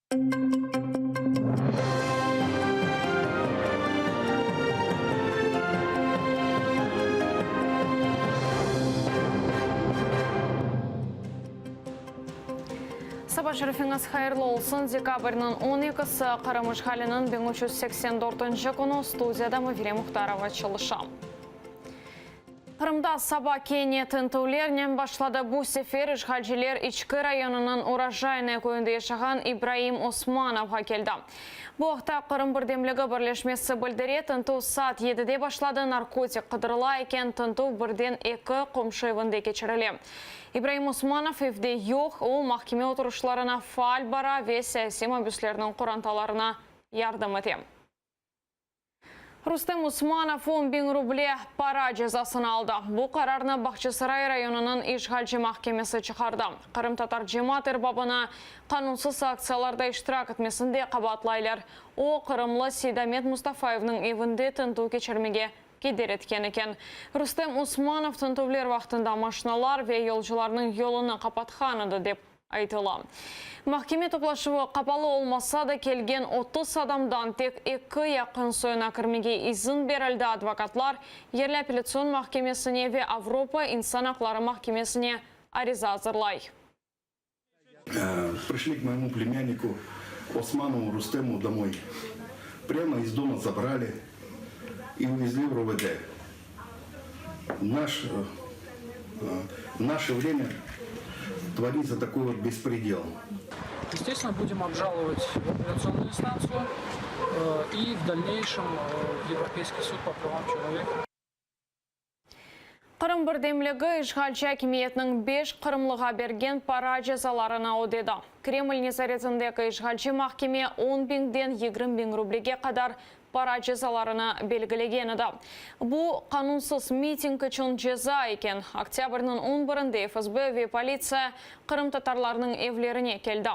Saba şerifiñiz hayırlı olsun! Dekabrniñ on ekisi, Qırım işğaliniñ 1384-nci künü, studiyada Mavile Muhtarova çalışa. Qırımda saba kene tintüvlernen başladı. Bu sefer işğalciler İçki rayonınıñ Urojaynoye köyünde yaşağan İbraim Osmanovğa keldi. Bu aqta Qırım birdemligi birleşmesi bildire. Tintüv saat yedide başladı, narkotik qıdırıla eken, tintüv birden eki qomşu evinde keçirile. İbraim Osmanov evde yoq, o, mahkeme oturışlarına faal bara ve siyasiy mabüslerniñ qorantalarına yardım ete. Rustem Usmanov 10.000 ruble para cezasını aldı. Bu qararnı Bağçasaray rayonınıñ işğalci mahkemesi çıqardı. Qırımtatar cemaat erbabını qanunsız aktsiyalarda iştirak etmesinde qabaatlaylar. O, qırımlı Seydamet Mustafayevniñ evinde tintüv keçirmege keder etken eken. Rustem Usmanov tintüvler vaqtında maşinalar ve yolcularnıñ yolunı qapatqan edi, dep aytıla. Mahkeme toplaşuvı qapalı olmasa da, kelgen 30 adamdan tek eki yaqın soyuna kirmege izin berildi, advokatlar yerli apellâtsion mahkemesine ve Avropa insan aqları mahkemesine ariza azırlay. Prişli k moyemu plemânniku Osmanovu Rustemu domoy. Prâmo iz doma zabrali i uvezli v ROVD. Naş, v naşe vremâ tvoritsâ takoy vot bespredel. Estestvenno, budem obžalovat v apellâtsionnuyu instantsiyu i v dalneyşem v Evropeyskiy sud po pravam çeloveka. Qırım birdemligi işğalci akimiyetniñ beş qırımlığa bergen para cezalarını ödedi. Kreml nezaretindeki işğalci mahkeme on biñden 20 biñ rublege qadar para cezalarını belgilegen edi. Bu, qanunsız miting içün ceza eken. Oktâbrniñ on birinde FSB ve politsiya qırımtatarlarnıñ evlerine keldi.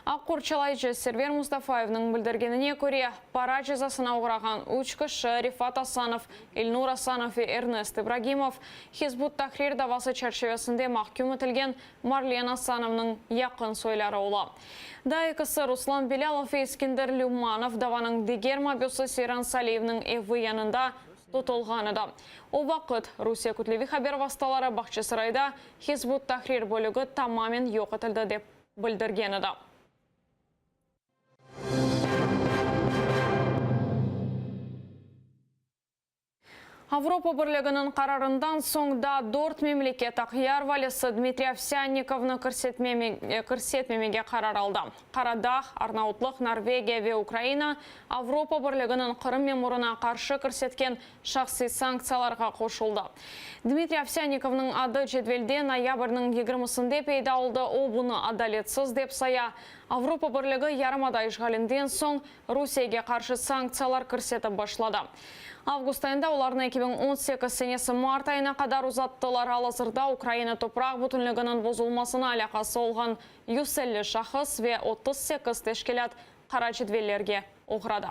Aq qorçalayıcı Server Mustafayevniñ bildirgenine köre, para cezasına oğrağan üç kişi, Refat Asanov, İlnur Asanov ve Ernest İbragimov, Hizb ut-Tahrir davası çerçivesinde mahküm etilgen Marlen Asanovnıñ yaqın soyları ola. Daa ekisi, Ruslan Bilâlov ve Eskender Lümanov, davanıñ diger mabüsi Seyran Saliyevniñ evi yanında tutulğan edi. O vaqıt Rusiye kütleviy haber vastaları Bağçasarayda Hizb ut-Tahrir bölügi tamamen yoq etildi, dep bildirgen edi. Avropa Birliginiñ qararından soñ daa dört memleket Aqyar valisi Dmitriy Ovsânnikovnı kirsetmemege qarar aldı. Qaradağ, Arnavutlıq, Norvegiya ve Ukraina Avropa Birliginiñ Qırım memurına qarşı kirsetken şahsiy sanktsiyalarğa qoşuldı. Dmitriy Ovsânnikovnıñ adı cedvelde noyabrniñ yigirmisinde peyda oldı, o, bunı adaletsiz dep saya. Avropa Birligi yarımada işğalinden soñ Rusiyege qarşı sanktsiyalar kirsetip başladı. Avgust ayında olarnı 2018 senesi mart ayına qadar uzattılar. Al-azırda Ukraina topraq bütünliginiñ bozulmasına alâqası olğan 150 şahıs ve 38 teşkilât qara cedvellerge oğradı.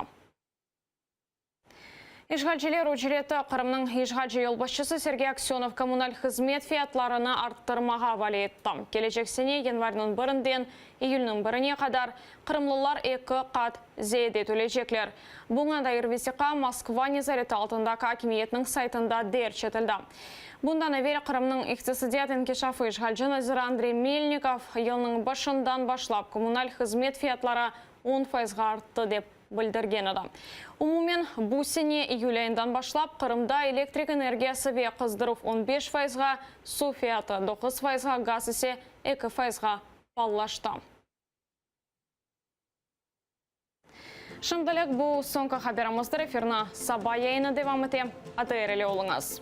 İşğalciler ücreti, Qırımnıñ işğalci yolbaşçısı Sergey Aksönov kommunal hızmet fiyatlarını arttırmağa avale etti. Kelecek sene yanvarniñ birinden iyülniñ birine qadar qırımlılar eki qat ziyade tölecekler. Buña dair vesiqa Moskva nezareti altındaki akimiyetniñ saytında derc etildi. Bundan evel Qırımnıñ iqtisadiyat inkişafı işğalci naziri Andrey Melnikov, yılnıñ başından başlap kommunal hızmet fiyatları on fayızğa arttı, dep bildirgen edi. Umumen, bu sene iyül ayından başlap Qırımda elektrik energiyası ve qızdıruv on beş fayızğa, suv fiyatı doquz fayızğa, gaz ise eki fayızğa paalılaştı. Şimdilik bu soñki haberimizdir. Efirni saba yayını devam ete. ATR ile oluñız.